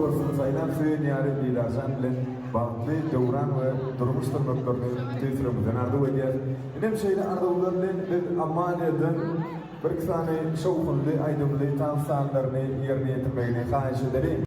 Dostuny saýlap söýen ýary Didarjan bilen bagtly döwran we durmuş sürmeklerini tüýs ýüregimizden arzuw edýäs. Inem şeýle arzuwlar bilen biz Amaliýadan birki sany şowhunly aýdymly tans sazlaryny ýerine ýetirmegini haýyş edeliň.